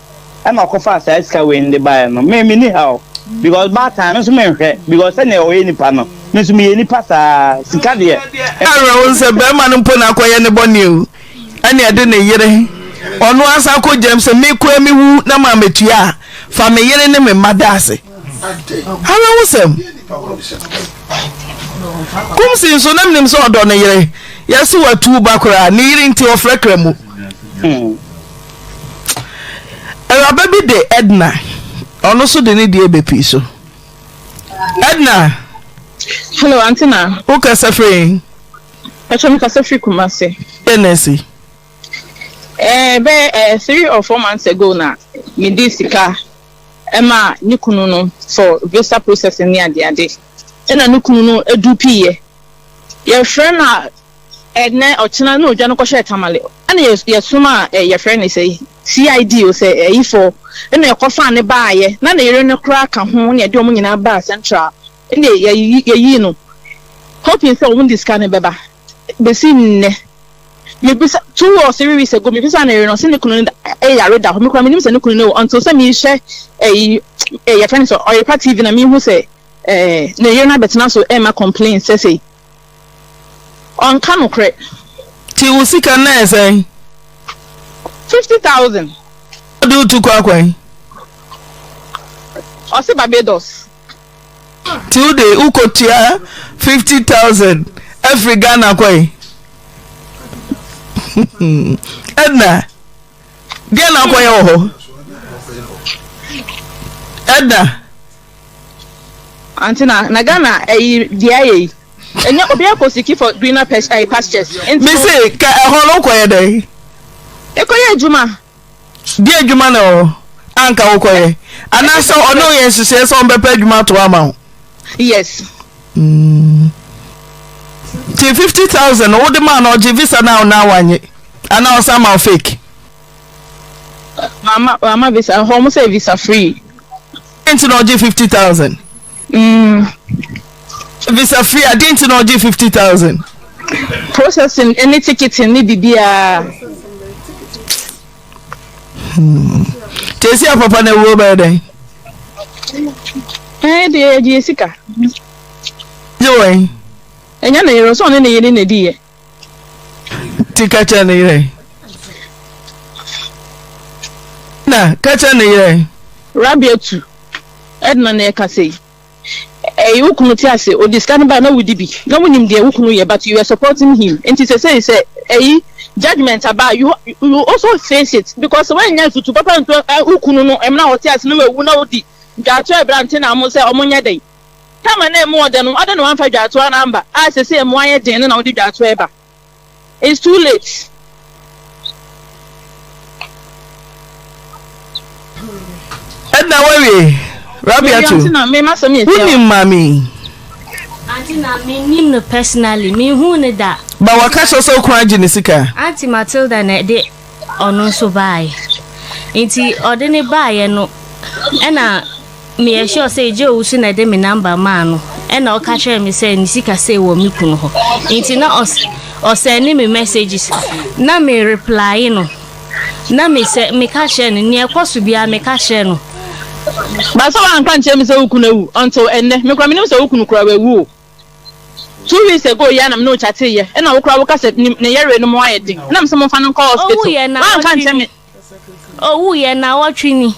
Ɛna ɔkɔfaa saa sika wei no de baeɛ no, me, menni haw. Because baatan, me nso menhwɛ. Because sɛdeɛ ɔyɛ nipa no, me nso meyɛ nipa saa. Sika deɛ. Awerɛho sɛ barima no mpo na akɔyɛ ne bɔne o, ɛne ɛde ne yere ɔno asan akɔ gyam sɛ me koraa me wu na maa metua a, fa me yere ne me mma da ase. Awerɛhosɛm. Kumsi nso na menim sɛ ɔdɔ ne yere, yɛse watu ba koraa, ne yere nti ɔfrɛ kramo. Awuraba bi de Edna, ɔno nso de ne deɛ bɛpii so. Edna. Hello, Auntie Na. Wo kasa firi he? Pacho me kasa firi Kumasi. Dɛn na asi? Eh, bɛyɛ eh, three or four months ago na me de sika ɛma ne kunu no for visa processing ne ade ade. Ɛna ne kunu no dupiiɛ. Yɛfrɛ no a ɛnɛ ɔkyena na odwa no kɔhyɛɛ Tamale. Ɛna yɛ yɛsomaa eh, yɛfrɛ no sɛ CID o sɛ ɛyifoɔ ɛna ɛkɔfaa no baayɛ. Na ne yere no koraa ka ho na yɛde wɔn nyinaa baa Central. Ɛnna yɛyi yɛyii no hoping sɛ wɔn de sika no bɛba. Besi nnɛ, mebisa two or three weeks ago mebisa ne yere no ɔse ne kunu no yare da hɔ. Me koraa menim sɛ ne kunu no awu until sɛ mehwɛ ɛyi ɛɛ yɛfrɛ no sɛ Ɔyerepa TV na mehu sɛ ɛɛ ne yere no abɛtena so ɛrema complain sɛ sei. Ɔnka nokorɛ. Nti wo sika no na yɛ sɛn? 50,000. Ɔde wo tu kɔ akwan? Ɔse Barbados. Nti wo de wokɔtua 50000 afiri Ghana kɔe? Edna, deɛ na akɔyɛ wɔ hɔ? Edna. Ante na na Ghana ɛyi deɛ ayɛ yi ɛnyɛ obiara kɔ siki for greener ɛyi pastures. Nti Me se ka ɛhɔ no wokɔyɛ dɛn? Ekɔyɛ adwuma. Deɛ adwuma na ɛwɔ hɔ a nka wokɔyɛ? Anaasɛ ɔne wo yɛ nhyehyɛɛ sɛ ɔmbɛpɛ adwuma ato hɔ ama wo? Yes. Mm. Nti 50,000 no wode maa no ɔgye visa no a na wanye? Anaa ɔsan ma wo fake? Wama wama visa hɔ ɔmo sɛ visa free. Deɛ nti na ɔgye 50,000? Mm. Visa free a deɛ nti na ɔgye 50,000? Processing ne ticketing ne biribiara. Hmm. Nti esi a papa na ewuo bɛyɛ dɛn? Ɛɛ deɛ yɛgye yɛ sika. Gye wɔn. Ɛnyɛ ne yere sɛ ɔne ne yere na edi yɛ. Nti ka kyerɛ ne yere. Na ka kyerɛ ne yere. Rabia tu. Ɛdena na ɛkasa yi. Ɛyi wo kunu te ase ɔde sika no ba na wodi bi na wonim deɛ wo kunu yɛ but you were supporting him nti sesei sɛ ɛyi judgement aba a you you also face it because woannya afutu papa nto wo kunu no mmerɛ a ɔte ase na wawu na wodi dwaatoa abrante na mo sɛ ɔmo nyɛ dɛn time a na ɛmu ɔdɛ no adɛn na wamfa dwaatoa no amba a sesei ɛmu ayɛ den no na wode dwaatoa ɛba. It's too late. Edna wawie Rabiatu wonim maame yi. Aunty na menim no personally menhuu no da. Ba waka kyerɛ sɛ okunu agye ne sika. Aunty Matilda na ɛde ɔno nso baeɛ nti ɔde ne baeɛ no ɛna Meyɛ sure sɛ Egya Owusu na ɛde me number maa no ɛna ɔka kyerɛɛ me sɛ ne sika sei wɔ me kunu hɔ nti na ɔsɛne me messages na me reply no na me sɛ meka kyerɛ no nea ɛkɔ so biara meka kyerɛ no. But sɛ woanka nkyerɛ me sɛ wo kunu awu until ɛnnɛ, me koraa menim sɛ wo kunu koraa wawu o. Two weeks ago yi ara na me ne wo chatee yɛ ɛna wo koraa woka sɛ ne yareɛ no mu ayɛ den ɛna me sɛ momfa no nkɔ hospital, Owuiɛ woanka naawɔtwe nkyerɛ ni. me. Owuiɛ naawɔtwe ni.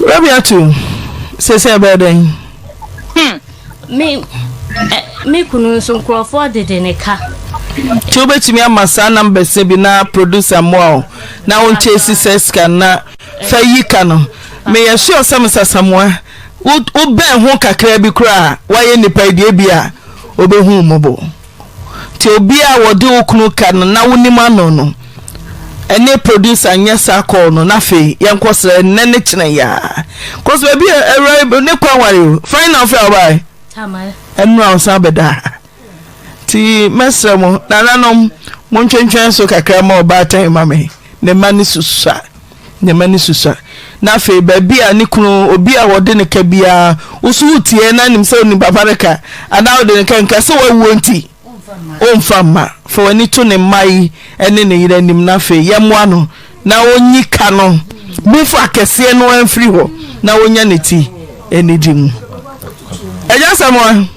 Rabiatu, seesei ɛbɛyɛ dɛn? Hmm. Me, eh, me kunu nso nkurɔfoɔ dede ne ka. Nti wobɛtumi ama saa numbers no bi na producer mmoa wo na wo nkyɛsi sɛ sika na fa yi ka no. Meyɛ sure sɛ Mr. Samoa wobɛn ho kakra bi koraa a woayɛ nipa yi deɛ bi a ɔbɛhu wo mmɔbɔ. Nti obi a wɔde wo kunu ka no na wonim ano no ɛne producer nyɛ saa call no na afei yɛnkɔ srɛ nnɛ ne kyena yi ara cause baabi a awura ne kwan ware o final fɛ a ɔbae ɛnura ɔsan bɛda nti mɛsrɛ mo nananom montwentwɛn so kakra ma ɔbaatan ma me ne mma ne susua ne mma ne susua na afei baabi a ne kunu obi a wɔde ne ka biara woso wotie na nim sɛ onim papa no ka anaa wode ne ka nka sɛ wawuo nti womfa mma fa w'ani to ne mma yi ne ne yere anim na afei yɛmmoa no na ɔnyi ka no bufo akɛseɛ no amfiri hɔ na ɔnya ne ti anidi mu. Agya Samoa.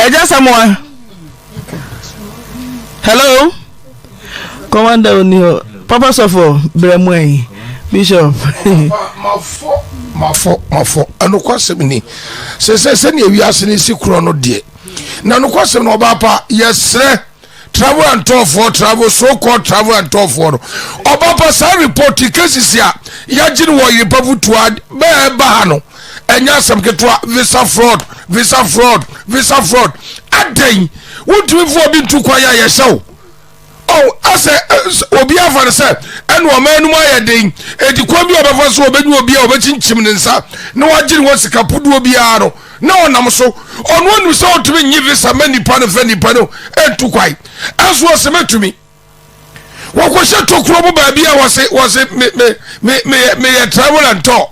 Agya Samoa. Hello. Commander oni hɔ. Papa sɔfo brɛ mu ayi. Bishop. Mafɔ mafɔ mafɔ ɛnokwasɛm ni sɛ sɛ sɛnea wiase no si korɔ no deɛ na nokwasɛm no ɔbaa pa yɛsrɛ travel and tour foɔ travel so called travel and tour foɔ no ɔba pa saa report cases a yɛagye no wɔ yerepa fotoa bɛɛ ba ha no ɛnyɛ asɛm ketewa visa fraud visa fraud visa fraud adɛn wontumi fo obi ntu kwan a yɛhyɛ wo Oh, asɛ obi afa no sɛ ɛna ɔman no mu ayɛ den eti kwan bi a ɔbɛfa so ɔbɛnyi obi a ɔbɛkyinkyim ne nsa na wagye ne hɔ sika puduo biara no na ɔnam so ɔno anim sɛ ɔtumi nye visa ma nipa no fɛ nipa no ɛntu kwan ɛnso ɔsɛ mɛtumi wɔkɔhyɛ tokuro mu baabi a wɔse wɔse me me me meyɛ meyɛ travel and tour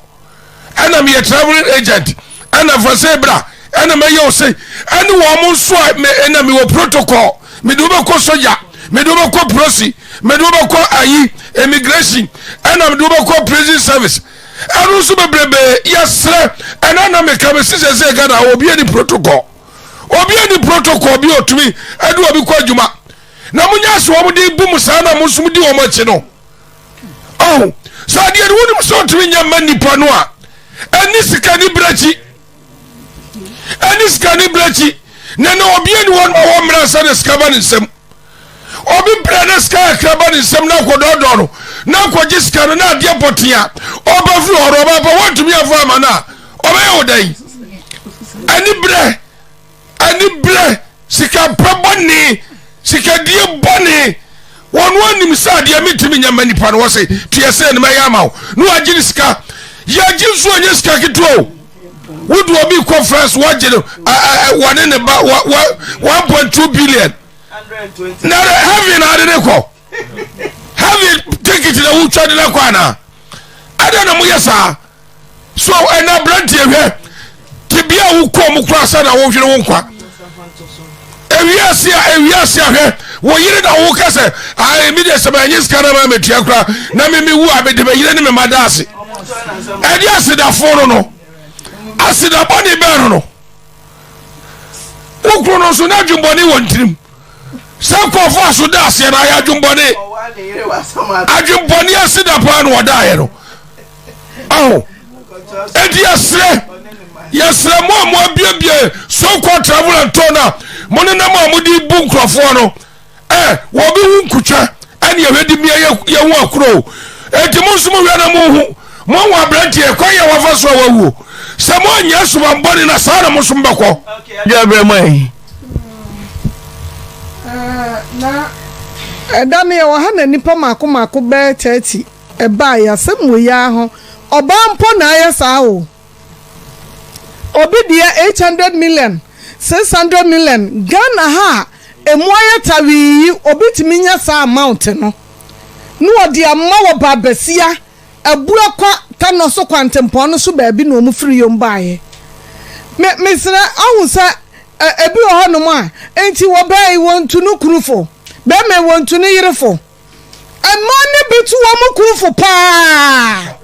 ɛna meyɛ traveling agent ɛna fa sɛ bra ɛna mɛyɛ wo se ɛne wɔn mo nso a me ɛna mewɔ protocol mede wobɛkɔ sogya mede wobɛkɔ prosi mede wobɛkɔ ayi immigration ɛna mede wobɛkɔ prison service ɛno nso bebrebe yɛserɛ ɛna na meka me sisɛ sɛ Ghana obi ani protocol obi ani protocol bi otumi ɛde obi kɔ adwuma na monya ase wɔn de bu mu saa na mo nso mo di wɔn akyi no ɔho sɛ adeɛ no wonim sɛ ɔtumi nyɛ mma nnipa no a ɛne sika ne berɛ akyi ɛne sika ne berɛ akyi na na obia ni wɔn ma wɔn mmerɛ sɛ ne sika ba ne nsam. Obi brɛ na sika kakra ba ne nsam na akɔdɔɔdɔɔ no na akɔgye sika no na adeɛ pɔtee a ɔba firi hɔ no ɔba pa woantumi amfa ama no a ɔbɛyɛ wo dɛn? Aniberɛ, aniberɛ, sikapɛ bɔne, sikadie bɔne. Wɔn anim sɛ adeɛ mentumi nyɛ ma nipa no wɔ se tuɛ sɛ no mɛyɛ ama wo na wagye ne sika. Yɛgye nso ɛnyɛ sika ketewa o. Wode obi kɔ France wagye no wɔne ne ba 1.2 billion. Na heaven ade ne kɔ. Heaven ticket na wotwa de no kɔ anaa? Adɛn na moyɛ saa? So ɛna aberanteɛ hwɛ tebea a wokɔɔ mu koraa sɛ na wohwere wo nkwa ewiase a ewiase ahwɛ wo yere na woka sɛ ae mi deɛ sɛ manyɛ sika na maa metua koraa na me mewu a mede me yere ne me ma da ase ɛde asedafo no no aseda bɔne bɛn no no wo kuro no nso na adwembɔne wɔ ntirim sɛ nkurɔfoɔ aso da aseɛ no ayɛ adwembɔne adwembɔne aseda paa na wɔdaeɛ no aho enti yɛsrɛ yɛsrɛ mo a mo abiebie so called travel and tour na mo nenam a mode bu nkurɔfoɔ no ɛ wɔbi ho nkutwa ɛne yɛhwɛ de mia yɛ ho akuro enti mo nso mo hwɛ na mo ho mo ho aberanteɛ kwan yɛ wafa so a wawuo sɛ mo anyɛ subanbɔne na saa na mo nso mobɛkɔ. Dwabrɛ mo ɛ. Na ɛda no yɛwɔ ha na nnipa mako mako bɛyɛ 30 Ɛbae, asɛm wei ara ho. Ɔbaa mpo na ayɛ saa o. Obi deɛ 800 million, 600 million, Ghana ha a ɛmu ayɛ tawee yi, obi tumi nya saa amount no na ɔde ama wɔ baabasia, Abuakwa, Tanɔ so kwantempɔn no so baabi na wɔn firi yom baeɛ. Me, mesrɛ, ahu sɛ ɛ, ebi wɔ hɔnom a, enti wɔbaa yi wɔntu no kunu fo, bɛrima yi wɔntu ne yere fo. Mmaa no bi tu wɔn kunu fo paa.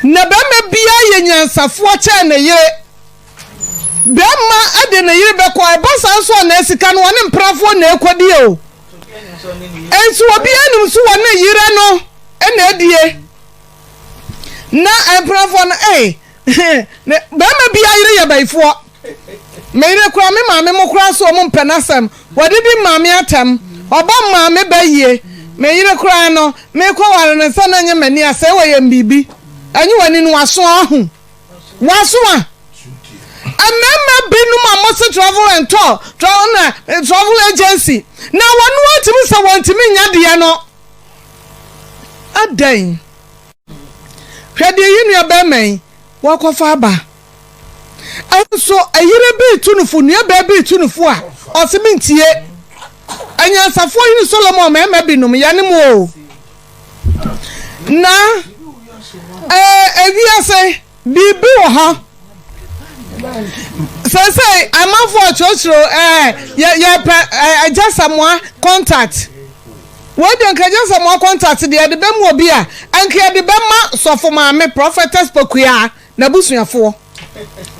Na barima biara yɛ nyansafoɔ kyɛn ne yere. Barima de ne yere bɛkɔ, ɛba saa nso a na sika no wɔne mprafoɔ na ɛkɔdi o. Nso obiara nim so wɔne yere no na adie. Na mprafoɔ no, ee, barima biara yere yɛ bayifoɔ. Me yere koraa, me maame mo koraa so ɔmo mpɛ n'asɛm. Wadidi maame atɛm. Ɔbɔ maame ba yie. Me yere koraa no, mekɔ ware no sɛ na nyɛ m'ani asɛe wɔ yɛn biribi. Ɛnyɛ w'ani no w'aso ahu. W'aso a. Mmarima binom a mo se travel and tour, travel na travel agency, na wɔn atumi sɛ wɔntumi nya deɛ no. Adɛn? Hwɛ deɛ yɛn nua bɛrima yi wakɔfa aba. Nso ɛyere bi retu no fo, nuabaa bi retu no fo a, ɔse mentie. Anyansafoɔ hene Solomon mmarima binom, yɛne mo o. Na ewiase biribi wɔ hɔ. Sɛsɛ amanfoɔ ɔkyerɛkyerɛ ɛɛ yɛ yɛpɛ ɛgya samoa contact. Wei deɛ nka agya Samoa contact deɛ yɛde bɛma obi a, nka yɛde bɛma sɔfo maame Prophetess Pokuaa n'abusuafoɔ.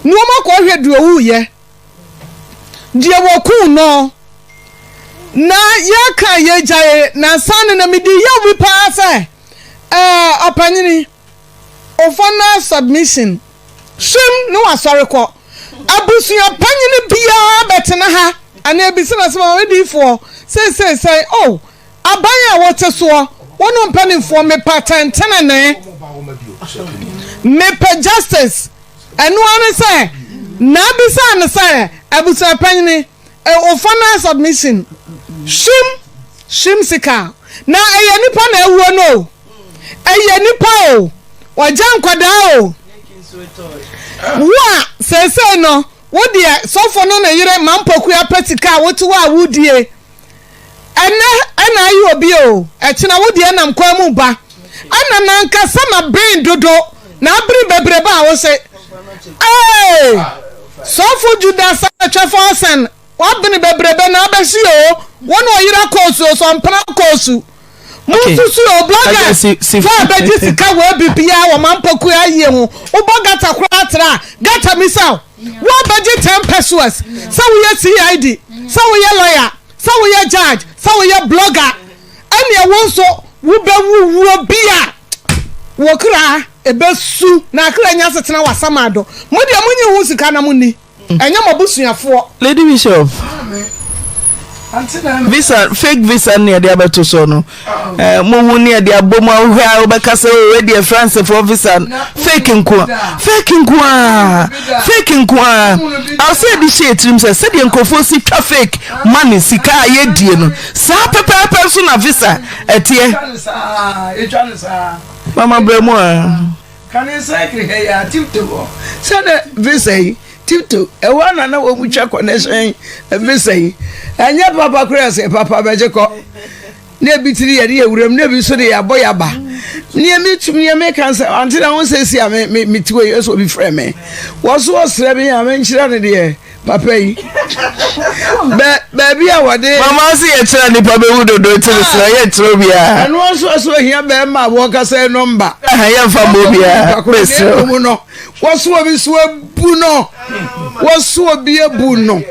Na wɔn akɔ hwɛ deɛ ɔwuiɛ, deɛ wɔkuu no. Na yɛka yɛgyae nansa no na medi yaw bi paa sɛ ɛɛ ɔpanyini o final submission swim ne wasɔre kɔ. Abusua panyini biara bɛtena ha anaa ebisa no asɛm a odiyifoɔ seesei sɛn oh aban a wote soɔ wo no mpanimfoɔ mepɛ atɛntenenee mepɛ justice ɛno ara ne sɛ na abisa no sɛ abusua panyini o final submission swim swim sika na ɛyɛ nipa na awuo no o Ɛyɛ nipa o, wagya nkwadaa o. Wo a seesei no, wo deɛ sɔfo no ne yere ma mpokua pɛ sika a wote hɔ a wodie. Ɛnɛ ɛna ayɛ obi o, ɛkyena wo deɛ nam kwan mu ba. Ɛna nankasa ma ben dodo na abere bebrebe a wose ee sɔfo Judas atwafo asan wabene bebrebe na abɛhye o, wo ne ɔyere akɔ osu o, sɔmpena akɔ osu. Monsusu o, bloggers fo a bɛgye sika wɔ biribiara wɔ mampɔkua ayie ho, wobɔ gata koraa tra a, gata misa wo, wo a bɛgye 10 pesewas, sɛ woyɛ CID, sɛ woyɛ lawyer, sɛ woyɛ judge, sɛ woyɛ blogger, ɛneɛ wo nso wobɛwu wuo bi a wo kra ɛbɛsu na akra nya asetena wɔ asamado. Mo deɛ monyi ho sika na monni. Ɛnyɛ mo abusuafoɔ. Lady Bishop. Visa fake visa ne yɛde abɛto so no eh, mohu ne yɛde abɔ mu ahohwɛ a wobɛka sɛ oh, wei deɛ francefoɔ visa fake nko fake nko a fake nko a awɔ sɛ yɛde hyɛ tirim sɛ sɛdeɛ nkurɔfoɔ si twa fake money sika a yɛdie no saa pɛpɛɛpɛ nso na visa ɛteɛ mama brɛ mu a Kane cycle ha yi a tiptoe hɔ sɛdɛ visa yi tiptoe ɛhɔ na na wɔn twa connection visa yi ɛnyɛ papa koraa sɛ papa bɛgye kɔ na ebi tiri yɛde yɛ wuram na ebi nso de yɛabɔ yaba nea mi tum nea mi kan sɛ ante na ho sɛ si a me me me ti wɔ yi ɛsɛ obi frɛ me wɔso ɔsrɛ mi a me nkyerɛ no deɛ. Papa yi, bɛ baabi a wɔde. Mama ɔsi yɛ kyerɛ nipa bɛ wu dodo ti mi srɛ yɛ kyerɛ obiara. Ɛno nso ɛso ohia bɛrima a wɔkasa nɔmba. Ɛhɛn yɛ nfa mbɔ obiara mesrɛ. Mu no wɔso obi so abu no wɔso obi abu no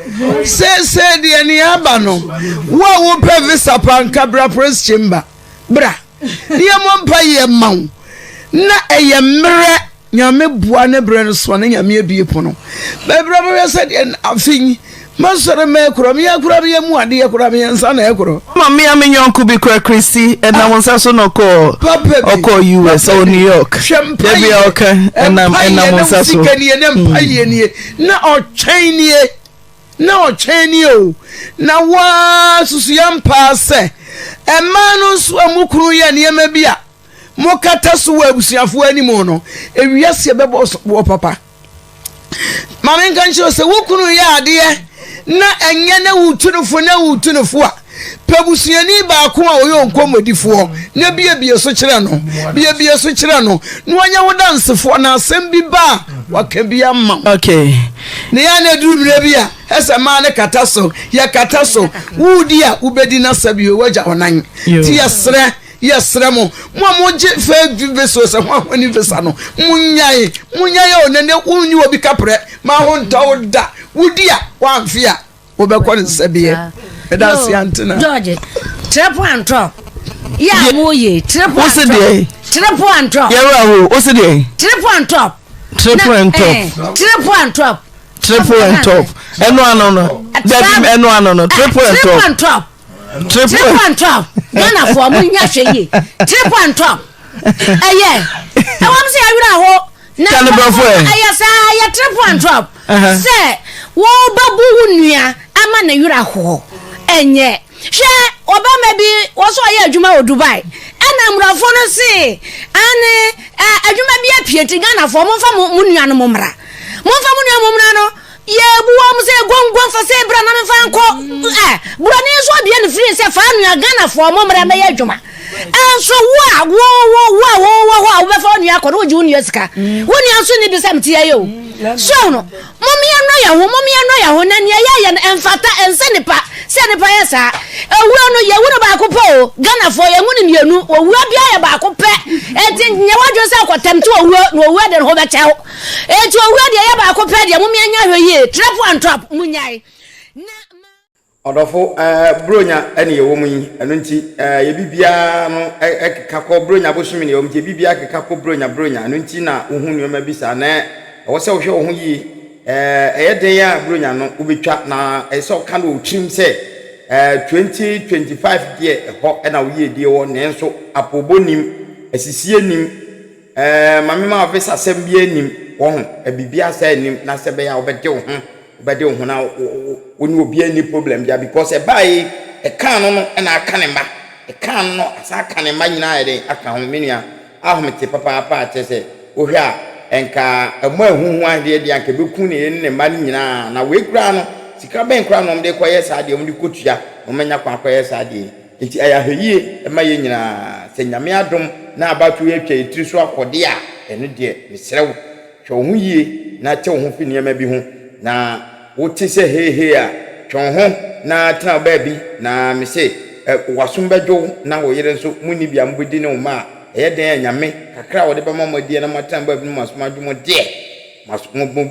seesei deɛ nea aba no wo a wopɛ visa pa nka bra press chamber bra ne yɛ mɔ mpa yɛ ma wo na ɛyɛ mmerɛ. Nyame boa ne berɛ no so a na Nyame abie pono. Bɛbrɛ bɛhwɛ sɛ deɛ afe yi masɔre mɛkorɔ meyɛ kora meyɛ mu adeɛ kora meyɛ nsa na ɛkorɔ. Ma me a me nyɔnko bi kora Christy ɛnam ah. nsa so na ɔkɔɔ ɔkɔɔ US ɔwɔ New York. Hwɛ mpaeɛ a ɔka ɛnam ɛnam nsa so. Sika nie na mpaeɛ nie na ɔtwɛn nie na ɔtwɛn nie o na waa susu yɛn paa sɛ mmaa no nso a mo kunu yɛ nneɛma bi a. mokata so wɔ abusuafoɔ anim no, ewiase ɛbɛbɔ wɔ papa. Ma menka nkyerɛ sɛ wo kunu yɛ adeɛ na ɛnyɛ na wotu no fo na wotu no fo a, pɛ busuani baako a ɔyɛ nkɔmmɔdifoɔ na biebie so kyerɛ no, biebie so kyerɛ no na ɔnyɛ wo dansefoɔ na asɛm bi ba a waka bi ama wo. Okay. Na yɛ na ɛduru mmerɛ bi a ɛsɛ maa no kata so, yɛkata so, wodi a wobɛdi n'asɛ bio, woagya wo nan. Nti yɛserɛ Yɛsrɛ mo, mo a mogye fake visa sɛ ho ahoni visa no, monyae, monyae o, nane wonyi obi kaprɛ ma ho ntɔ wo da, wodi a woamfe a wobɛkɔ ne nsɛbeɛ. Meda ase antena. George, triple and top. Yɛ a mo ye, triple and top. Triple and top. Yɛwura ho, wo se deɛ? Triple and top. Triple and top. Eh, triple and top. Triple and top. Ɛno ano no. Dabi ɛno ano no. Triple and top. Triple and top. Triple and top Ghanafoɔ mo nya hwɛ yie triple and top ɛyɛ ɛwɔ mo sɛ yɛwerɛ aho na ɛyɛ saa ɛyɛ triple and top sɛ wɔbɛbu wo nua ama ne werɛ ahoɔ ɛnyɛ hwɛ ɔbɛma bi wɔsɛ ɔyɛ adwuma wɔ Dubai ɛna mmorɔfo no se ane adwuma bi apue nti Ghanafoɔ momfa mo nua no mo mmra momfa mo nua mo mmra no Yɛbu wɔn sɛ guanguan fa sɛ bra na memfa nkɔ ɛ buroni nso abue ne firi sɛ fa nua Ghanafoɔ mo mmra mɛyɛ adwuma nso wo a wo wo wo a wo wɔ hɔ a wobɛfa wo nua akɔ no wogye wo nua sika wo nua nso ni bi sɛ meteɛ yɛ o so no momeɛ nnɔ yɛ ho momeɛ nnɔ yɛ ho na nea yɛyɛ no ɛmfata ɛnsɛ nipa sɛ nipa yɛ saa ewuo no yɛwu no baako pɛ o Ghanafoɔ yɛnwu no mmienu owuo biara yɛ baako pɛ enti nyɛ w'adwene sɛ kɔtɛm te owuo na owuo de ne ho bɛkyɛw Enti owura deɛ ɛyɛ baako pɛ deɛ mom yɛnyɛ ahwɛ yie triple and top monyae na ma. Ɔdɔfo eh, Buronya ne yɛwɔ mu yi, ɛno nti eh, yɛ biribiara no keka kɔ Buronya bosome ne yɛwɔ mu nti yɛ biribiara keka kɔ Buronya Buronya, ɛno nti na wohu nneɛma bi saa na ɛwɔ sɛ wohwɛ wo ho yie eh, ɛyɛ dɛn a Buronya no wobɛtwa na ɛsɛ sɛ ɔka no wɔ wo tirim sɛ eh, 2025 deɛ ɛhɔ na wo yiedie wɔ nanso apoobɔ nim, asisie nim. Ɛɛ, ma me ma visa asɛm biara nnim, wɔho, biribiara saa nnim, na sɛ ɛbɛyɛ a wobɛde wo ho, wobɛde wo ho na wo ne obiara nni problem biara because ɛbaa yi, ɛkaa no no na aka ne mma, ɛkaa no no asan aka ne mma nyinaa ayɛ dɛn aka ho, me nua, ahomete papaapa a kyerɛ sɛ wohwɛ a nka ɛmɔ a ɛho hu adeɛ deɛ anka ɛbɛku ne yere ne ne mma no nyinaa, na wei koraa no, sika bɛn koraa na wɔde kɔyɛ saa adeɛ, wɔde kɔtua na wɔanya kwan akɔyɛ saa adeɛ yi. Nti ɛyɛ ahwɛyie ma yɛn nyinaa. Sɛ Nyame adom na abatoɔ yi atwa yɛn tiri so akɔ deɛ a, ɛno deɛ mesrɛ wo, hwɛ wo ho yie na te wo ho firi nneɛma bi ho. Na wote sɛ hei hei a, twe wo ho na tena wo baabi. Na mese w'asom bɛdwo wo na wo yere nso, monni bi a mobɛdi ne wo mma a, ɛyɛ dɛn a Nyame kakra a ɔde bɛma mo adiɛ na moatena mo baabi na mo asom adwo mo deɛ,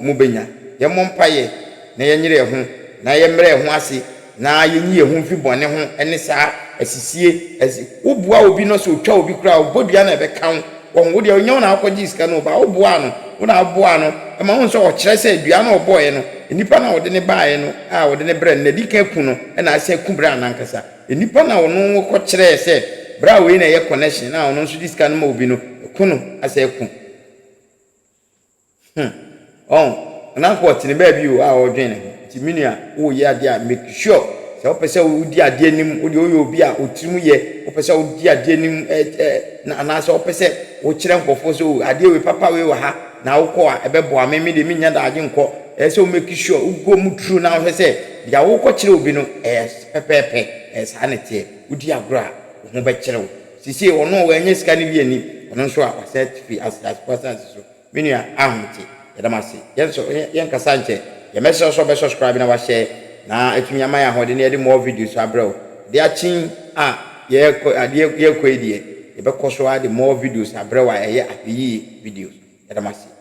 mobɛnya. Yɛmmɔ mpaeɛ na yɛnyere yɛn ho na yɛmmrɛ yɛn ho ase na yɛnyi yɛn ho mfi bɔne ho ne saa asisie asi woboa obi no sɛ otwa obi koraa ɔbɔ dua na ɛbɛka wo wɔn wo deɛ ɔnyɛ wo na akɔgye sika no ba woboa no. Wo na woboaa no ma wohu sɛ ɔkyerɛ sɛ dua no a ɔbɔeɛ no, nnipa no a ɔde no baeɛ no a ɔde no brɛɛ no, na adi kan aku no na asan aku bra no ankasa. Nnipa no a ɔno kɔkyerɛɛ sɛ bra wei na ɛyɛ connection a ɔno nso de sika no ma obi no, aku no asan aku. Hmm. Ɔn, na anka ɔte ne baabi o a ɔredwen ne ho. Nti me nua, woreyɛ adeɛ a, make sure sɛ wopɛ sɛ wodi adeɛ anim, wo deɛ woyɛ obi a wo tirim yɛ, wopɛ sɛ wodi adeɛ anim ɛ ɛ na anaasɛ wopɛ sɛ wokyerɛ nkurɔfoɔ sɛ o adeɛ wei papa wei wɔ ha na wokɔ a ɛbɛboa me, me deɛ mennya daagye nkɔ. Ɛyɛ sɛ wo make sure wo go mu true na wohwɛ sɛ deɛ worekɔkyerɛ obi no ɛyɛ pɛpɛɛpɛ, ɛyɛ saa na ɛteɛ. Wodi agorɔ a, wo ho bɛkyere wo. Seesei ɔno a wannya sika no bi anni, ɔno nso a wasan afi aseasefo asase so. Me nua Ahomte, yɛda mo ase. Yɛn nso, yɛnkasa nkyɛ. Yɛmmɛsrɛ wo sɛ wobɛ subscribe na wahyɛ na atumi ama yɛn ahoɔden na yɛde more videos abrɛ wo. Ade akye a yɛrekɔ adeɛ yɛrekɔ yi deɛ, yɛbɛkɔ so ara de more videos abrɛ wo a ɛyɛ ahwɛyie videos. Yɛda mo ase.